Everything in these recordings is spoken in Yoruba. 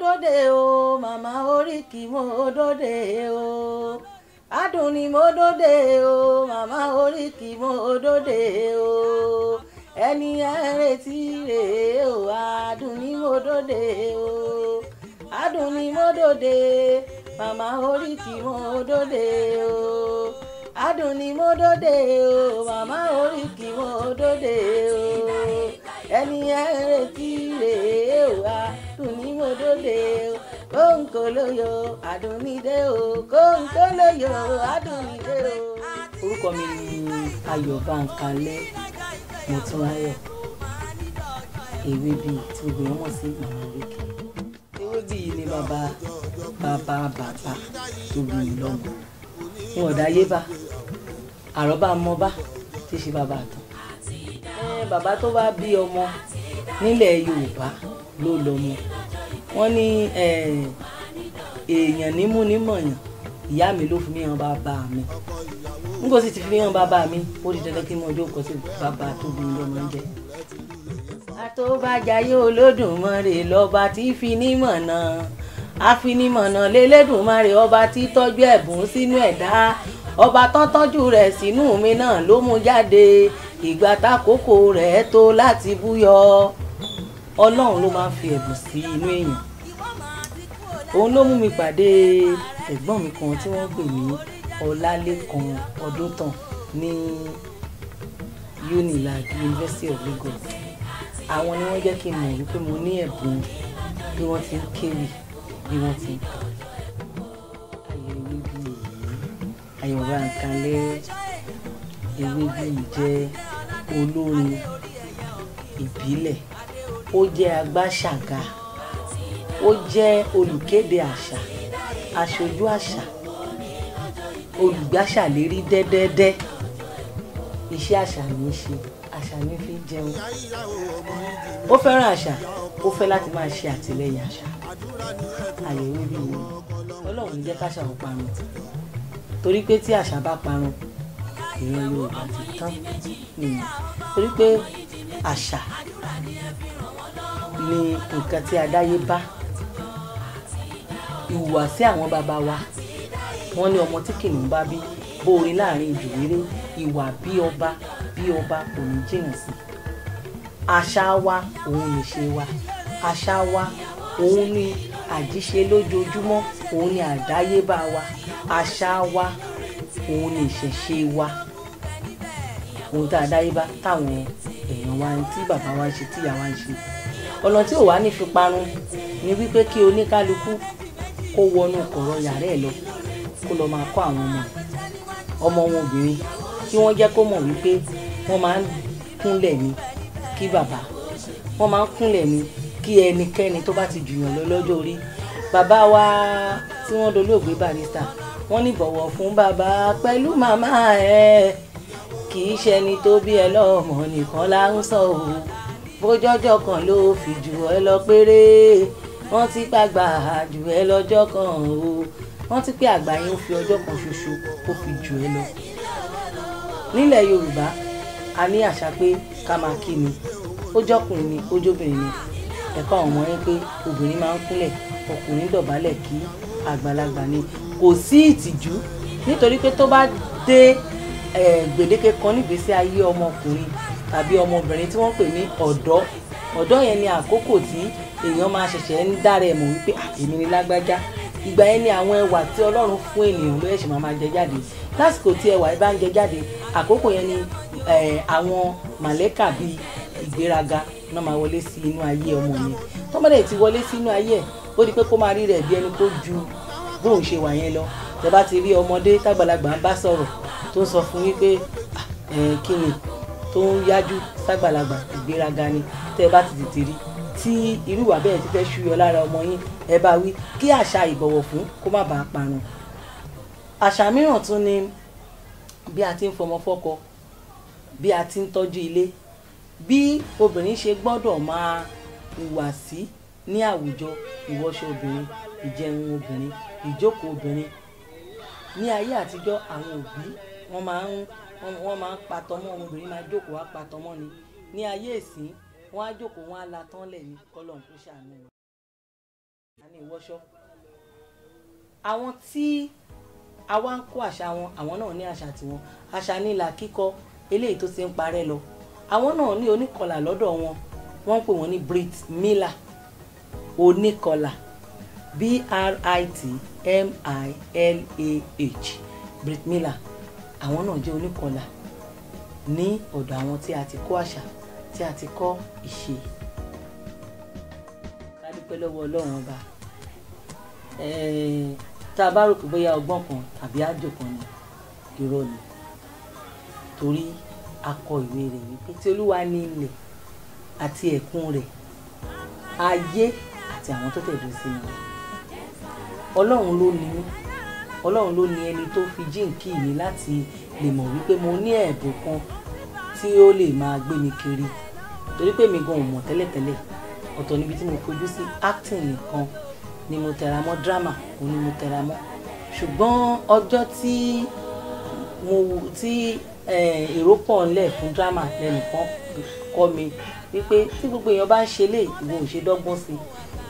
dóde o, màmá oríkì mo dóde o. Adùn ni mo dóde o, màmá oríkì mo dóde o. Ẹni ẹ ń retí rèé o, adùn ni mo dóde o. Adùn ni mo dóde, màmá oríkì mo dóde o. Adùn ni mo dóde o, màmá oríkì mo dóde o. Ẹni ẹ ń retí rèé o, adùn ni mo dóde o. Kóńkólóyò adùn ni dé o, kóńkólóyò adùn ni dé o. Orúkọ mi ni Ayọ̀ Báńkalẹ́ Mọ́túnráyọ̀ Ewébíyì, tí gbogbo èèyàn mọ̀ sí Màmá Oríkì. Ewébíyì ni bàbá bàbá bàbá tó bí mi lọ́mọ. Wọn ò dáyé bá àrọ́bá mọ́bá tí í ṣe bàbá àtàn. Bàbá tó bá bí ọmọ nílẹ̀ Yorùbá ló lọ́mọ. Wọ́n ní èèyàn nímú nímọ̀yàn. Ìyá mi ló fi mí hàn bàbá mi. N kò sì ti fi mí hàn bàbá mi, ó di dandan kí n mọ ọjọ́ kọ sí bàbá tó bí mi lọ́mọ ń jẹ́. Àtòbàjáyé Olódùmarè lọ́ba tí fi ní mọ̀nà, àfinimọ̀nà lélẹ́dùnmarè, ọba tí tọ́jú ẹ̀bùn sínú ẹ̀dá, ọba tán tọ́jú rẹ̀ sínú mi náà ló mú jáde ìgbà tákòókò rẹ̀ tó láti búyọ. Ọlọ́run ló máa ń fi ẹ̀bùn sí inú èèyàn. Òun ló mú mi pàdé ẹ̀gbọ́n mi kan tí wọ́n ń pè ní Ọlálékan Ọdúntàn ní Unilag, University of Lagos. Àwọn ni wọ́n jẹ́ kí n mọ̀ wípé mo ní ẹ̀bùn bí wọ́n ti ń kéwì, bí wọ́n ti ń kọrin. Ayọ̀ Ewébíyì, Ayọ̀ Báńkalẹ́ Ewébíyì jẹ́ olórin ìbílẹ̀, ó jẹ́ agbáṣàga, ó jẹ́ olùkéde àṣà, aṣojú àṣà, olùgbàṣàlérí dẹ́dẹ́dẹ́. Iṣẹ́ àṣà ní í ṣe, àṣà ní fi jẹun. Ó fẹ́ràn àṣà, ó fẹ́ láti máa ṣe àtìlẹ́yìn àṣà. Ayọ̀ Ewébíyì, Ọlọ́run jẹ́ káṣà ó parun, torí pé tí àṣà bá parun, ìran Yorùbá ti tán nìyẹn. Torí pé àṣà ni nǹkan tí adáyé bá, ìhùwàsí àwọn bàbá wa. Wọ́n ní ọmọ tí kìnìún bá bí bóorin láàrin ìjù réré, ìwà bí ọba bí ọba kò ní jìnnà sí. Àṣà wa òun nìṣe wa, àṣà wa òun ni àjíṣe lójoojúmọ́, òun ni àdáyébá wa, àṣà wa òun ni ìṣẹ̀ṣe wa, ohun tá a dáyébá táwọn èèyàn wa, tí bàbá wa ń ṣe, tí ìyá wa ń ṣe. Ọ̀nà tí ò wá ní fi parun ni wípé kí oníkálukú kó wọnú kọ̀rọ̀ yàrá ẹ̀ lọ, kó lọ máa kọ́ àwọn ọmọ wọn obìnrin, kí wọ́n jẹ́ kó mọ̀ wípé wọ́n máa ń kúnlẹ̀ ni kí bàbá, wọ́n máa ń kúnlẹ̀ ni kí ẹnikẹ́ni tó bá ti jùyàn lọ lọ́jọ́ orí. Bàbá wa tí wọ́n dolóògbé Barrister, wọ́n ní bọ̀wọ̀ fún bàbá pẹ̀lú màmá ẹ̀, kì í ṣẹni tó bí ẹ lọ́mọ nìkan là ń sọ o, bójọ́jọ́ kan ló fi jù ẹ lọ péré, wọ́n ti pàgbà jù ẹ lọ́jọ́ kan o, wọ́n ti pé àgbà yẹn ó fi ọjọ́ kan ṣoṣo ó fi jù ẹ lọ. Nílẹ̀ Yorùbá, a ní àṣà pé ká máa kí ni, ó jọ́kùnrin ni, ó jóbìnrin ni. Ẹ̀kọ́ àwọn ọmọ yẹn pé obìnrin máa ń kúnlẹ̀, ọkùnrin dọ̀bálẹ̀ kí àgbàlagbà ni. Kò sí ìtìjú, nítorí pé tó bá dé gbèdéke kan nígbésí ayé ọmọkùnrin tàbí ọmọbìnrin tí wọ́n pè ní ọ̀dọ́, ọ̀dọ́ yẹn ni àkókò tí èèyàn máa ṣẹ̀ṣẹ̀ ń dára ẹ̀ mọ̀ wípé èmi ni lágbájá. Ìgbà yẹn ni àwọn ẹwà tí Ọlọ́run fún ènìyàn ló ṣẹ̀ṣẹ̀ máa jẹ jáde. Lásìkò tí ẹwà yìí bá ń jẹ jáde, àkókò yẹn ni àwọn màlẹ́kà bíi ìgbéraga náà máa wọlé sí inú ayé ọmọ yẹn. Tó bá dẹ̀ ti wọlé sí inú ayé ẹ̀, ó di pé kó máa rí rẹ̀ bí ẹni tó ju bóun ṣe wà yẹn lọ. Tẹ bá ti rí ọmọdé tágbàlagbà ń bá sọ̀rọ̀ tó ń sọ fún yín pé kí ni tó ń yájú ságbàlagbà, ìgbéraga ni. Tẹ bá ti tètè rí tí irú ìwà bẹ́ẹ̀ ti fẹ́ ṣúyọ lára ọmọ yín, ẹ bá wí kí àṣà ìbọ̀wọ̀ fún kó má bàa parun. Àṣà mìíràn tún ni bí a ti ń fọmọ fọ́kọ, bí a ti ń tọ́jú ilé, bí obìnrin ṣe gbọ́dọ̀ máa hùwà sí ní àwùjọ, ìwọṣọ obìnrin, ìjẹun obìnrin, ìjókòó obìnrin. Ní ayé àtijọ́, àwọn òbí wọ́n máa ń patọmọ́, ọmọbìnrin máa jókòó wá patọmọ́ ni. Ní ayé ìsín, wọ́n á jókòó, wọ́n á la tán lẹ̀ ní kọ́lọ́n kó ṣàánú. Àní ìwọṣọ àwọn tí àwa ń kó àṣà wọn, àwọn náà ní àṣà tiwọn. Àṣà ní ìlà kíkọ eléyìí tó ti ń parẹ́ lọ. Àwọn náà ní oníkọlà lọ́dọ̀ wọn, wọ́n ń pè wọ́n ní Brit Miller oníkọlà, Britmilah, Brit Miller. Àwọn náà jẹ́ oníkọlà ní ọ̀dọ̀ àwọn tí a ti kó àṣà, tí a ti kọ́ ìṣe. Ká dúpẹ́ lọ́wọ́ Ọlọ́run ọba. Tá a bá rò pé bóyá ọgbọ́n kan tàbí àjò kan ni, irọ́ ni. Torí a kọ ìwé rẹ̀ wípé tí Olúwa ní ilẹ̀ àti ẹ̀kún rẹ̀, ayé àti àwọn tó tẹ̀dó sínú rẹ̀. Ọlọ́run ló ní mí. Ọlọ́run ló ní ẹni tó fi jíǹkí mi láti lè mọ̀ wípé mo ní ẹ̀bùn kan tí ó lè máa gbé mi kiri. Torí pé mi gan ò mọ̀ tẹ́lẹ̀tẹ́lẹ̀. Ọ̀tọ̀ níbi tí mo fojú sí acting nìkan ni mo tẹra mọ́, drama òun ni mo tẹra mọ́. Ṣùgbọ́n ọjọ́ tí mo tí èrò pọ̀ ńlẹ̀ fún drama lẹ́nìkan kọ́ mi wípé tí gbogbo èèyàn bá ń ṣe lé, ìwọ ò ṣe dọ́gbọ́n sí i,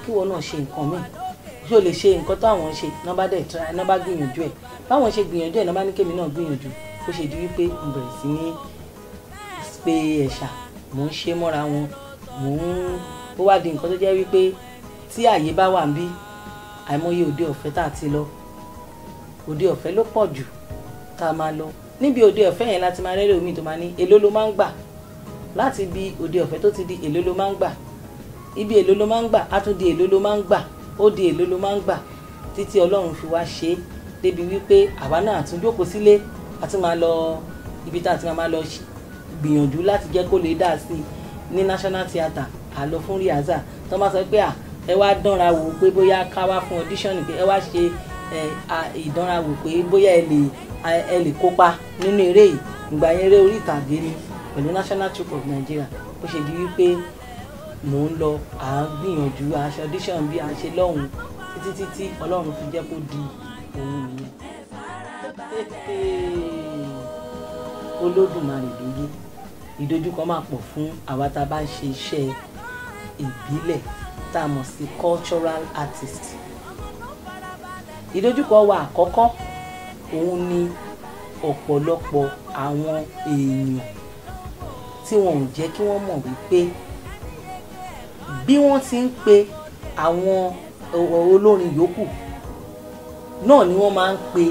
kí ìwọ náà ṣe nǹkan míì. Ṣé o lè ṣe nǹkan tó àwọn ń ṣe? Ná bá dẹ̀ try, ná bá gbìyànjú ẹ̀. Báwọn ṣe gbìyànjú ẹ̀, ná bá ní kémi náà gbìyànjú. Ó ṣe di wípé mo bẹ̀rẹ̀ sí ní pé ẹ̀ṣà, mò ń ṣe mọ́ra wọn, mò ń ó wá di nǹkan tó jẹ́ wípé tí ààyè bá wà níbí, àìmọye òde ọ̀fẹ́ tá a ti lọ. Òde ọ̀fẹ́ ló pọ̀ jù tá a máa lọ. Níbi òde ọ̀fẹ́ yẹn láti máa rẹ́rẹ́ omi tó máa ní èló ló máa ń gbà. Láti ibi òde ọ̀fẹ́ tó ti di èló ló máa ń gbà. Ibi èló ló máa ń gbà, á tún di èló ló máa ń gbà. Ó di èló ló máa ń gbà títí Ọlọ́run fi wá ṣe é débi wípé àwa náà tún jókòó sílé, a tún máa lọ ibi tá a ti máa lọ gbìyànjú láti jẹ́ kó lè dà sí ní National Theatre. À lọ fún rehearsal. Tọ́ bá sọ pé à ẹ wá dánra wò pé bóyá ká wá fún audition, pé ẹ wá ṣe ìdánra wò pé bóyá ẹ lè kópa nínú eré yìí. Ìgbà yẹn eré orí ìtàgé ni pẹ̀lú National Troupe of Nigeria. Ó ṣe di wípé mò ń lọ, à ń gbìyànjú, à ń ṣe audition bí à ń ṣe lọ́hùn títí títí Ọlọ́run fi jẹ́ kó di òun nìyẹn. Olódùmarè ló yé. Ìdojúkọ máa pọ̀ fún àwa tá a bá ń ṣe iṣẹ́ ìbílẹ̀ tá a mọ̀ sí cultural artist. Ìdojúkọ wa àkọ́kọ́ òun ni ọ̀pọ̀lọpọ̀ àwọn èèyàn tí wọn ò jẹ́ kí wọ́n mọ̀ wípé bí wọ́n ti ń pe àwọn olórin yòókù náà ni wọ́n máa ń pe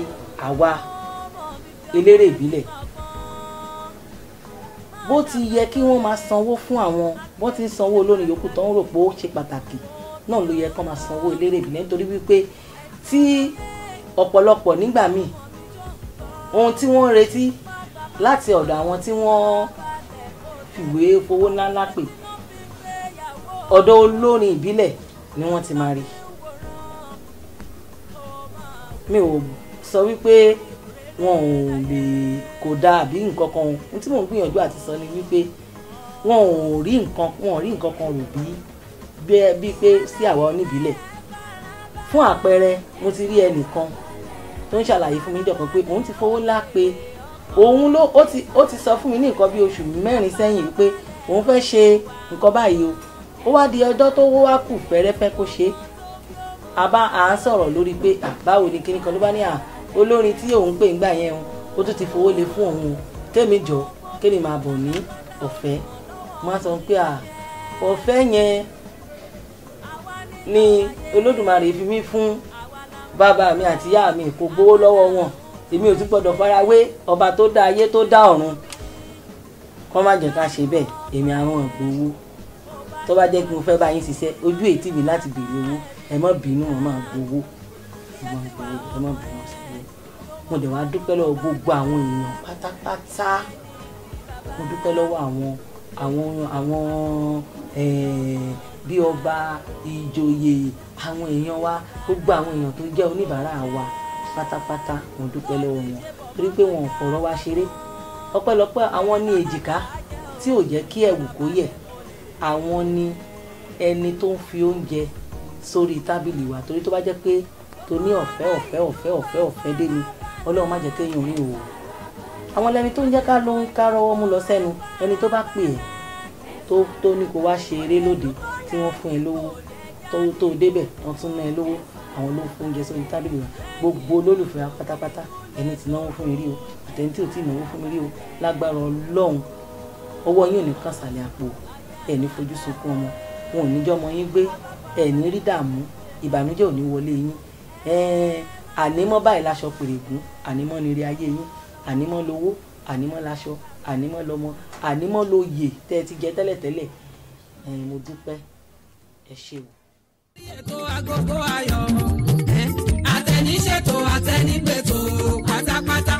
àwa eléré ìbílẹ̀. Bó ti yẹ kí wọ́n máa sanwó fún àwọn, bó ti ń sanwó olórin yòókù tó ń rò pé ó ṣe pàtàkì náà ló yẹ kó máa sanwó eléré ìbílẹ̀. Nítorí wípé tí ọ̀pọ̀lọpọ̀ nígbà míì ohun tí wọ́n ń retí láti ọ̀dọ̀ àwọn tí wọ́n fìwé fowó ńláńlá pè, ọ̀dọ̀ olórin ìbílẹ̀ ni wọ́n ti máa rí. Mi ò sọ wípé wọn ò lè kò dáa àbí nǹkan kan. Ohun tí mò ń gbìyànjú àti sọ ni wípé wọn ò rí nǹkan, wọn ò rí nǹkan kan rò bí pé sí àwa oníbílẹ̀. Fún àpẹẹrẹ, mo ti rí ẹnìkan tó ń ṣàlàyé fún mi níjọ́ kan pé òun ti fowó ńlá pé òun ló ó ti sọ fún mi ní nǹkan bí oṣù mẹ́rin sẹ́yìn wípé òun fẹ́ ṣe nǹkan báyìí o. Ó wá di ọjọ́ tó wá kù fẹ́rẹ́fẹ́ kó ṣe é. A bá à ń sọ̀rọ̀ lórí pé báwo ni kíní kan ló bá ní à olórin tí òun pè ńgbà yẹn o, ó tún ti fowó lé fún òun o, kémi jọ kémi máa bọ̀ ní ọ̀fẹ́. Mo á sọ pé à ọ̀fẹ́ yẹn ni Olódùmarè fi mí fún bàbá mi àti ìyá mi, kò gbowó lọ́wọ́ wọn. Èmi ò tún gbọ́dọ̀ farawé ọba tó dá ayé tó dá ọ̀run. Kọ́ má jẹ́ ká ṣe bẹ́ẹ̀, èmi àwọn gbowó. Tó bá jẹ́ kí mo fẹ́ bá yín ṣiṣẹ́, ojú ètí mi láti béèrè owó, ẹ má bínú, wọn máa gbowó. Ẹ má gbowó, ẹ má bínú sí i. Mo dẹ̀ wá dúpẹ́ lọ́wọ́ gbogbo àwọn èèyàn pátápátá. Mo dúpẹ́ lọ́wọ́ àwọn bí ọba, ìjòyè, àwọn èèyàn wa, gbogbo àwọn èèyàn tó jẹ́ oníbàárà wa pátápátá, mo dúpẹ́ lọ́wọ́ wọn. Torí pé wọn ò fọ̀rọ̀ wa ṣeré. Ọpẹ́lọpẹ́ àwọn ní èjìká tí ò jẹ́ kí ẹ̀wù kó yẹ̀. Àwọn ni ẹni tó ń fi oúnjẹ sórí tábìlì wa. Torí tó bá jẹ́ pé tó ní ọ̀fẹ́ ọ̀fẹ́ ọ̀fẹ́ ọ̀fẹ́ ọ̀fẹ́ dé ni, Ọlọ́run má jẹ́ kéèyàn rí o. Àwọn lẹni tó ń jẹ́ ká ló ń ká rọ́wọ́ mú lọ sẹ́nu. Ẹni tó bá pè ẹ́ tó ní kó wá ṣe eré lóde tí wọ́n fún ẹ lówó, Tó débẹ̀ wọ́n tún ná ẹ lówó, àwọn ló ń fún oúnjẹ sórí tábìlì wa. Gbogbo olólùfẹ́ wa pátápátá, ẹni tí náwó fún mi rí o, àtẹni tí ò tí ì náwó fún mi rí o, lágbára Ọlọ́run ọwọ́ yín ò ní kàn sàlẹ̀ àpò, ẹ̀ ní fojú sunkún ọmọ, wọn ò ní jọ́mọ yín gbé, ẹ̀ ní rí dààmú, ìbànújẹ́ ò ní wọlé yín. Ànímọ́ báyìí láṣọ pèrègún, ànímọ́ ni ire ayé yín, ànímọ́ lówó, ànímọ́ láṣọ, ànímọ́ lọ́mọ, ànímọ́ lóyè tẹ́ ẹ ti jẹ tẹ́lẹ̀tẹ́lẹ̀. Mo dúpẹ́, ẹ ṣé o. Ètò Agogo Ayọ̀, àtẹniṣètò àtẹnigbètò pátápátá.